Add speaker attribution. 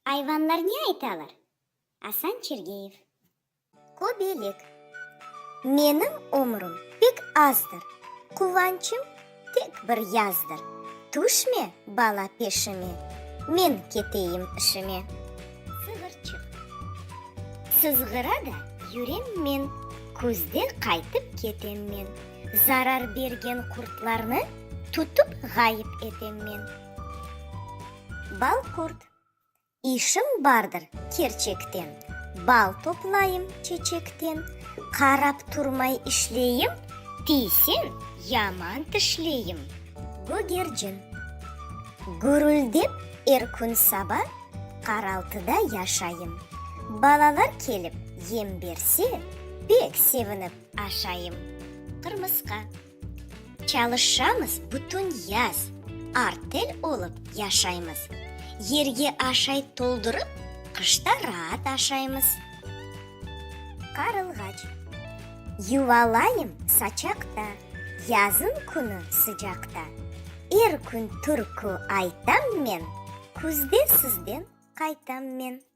Speaker 1: Ayvanlar ne aytalar? Asan Çergeyev. Köbelek. Menim ömrüm pek azdır, Quvançım tek bir yazdır. Tüşme, bala, peşime, Men keteyim işime. Sığırçıq. Sızğıra da yürem men, Küzde qaytıp ketem men. Zarar bergen qurtlarnı Tutıp ğayıp etem men. Balqurt. İşim bardır kerçekten, Bal toplayım çeçekten, Qarap turmay işleyim, Tiyseñ, yaman tişleyim. Gögercin. Gürüldep er kün saba Qaraltıda yaşayım. Balalar kelip yem berse, Pek sevinip aşayım. Qırmısqa. Çalışamız bütün yaz, artel olıp yaşaymız. Yerge aşayt toldurıp, qışta raat aşaymız. Qarılğaç. Yuvalayım saçaqta, yazın künü sıcaqta. Er kün türkü aytam men, küzde sizden qaytam men.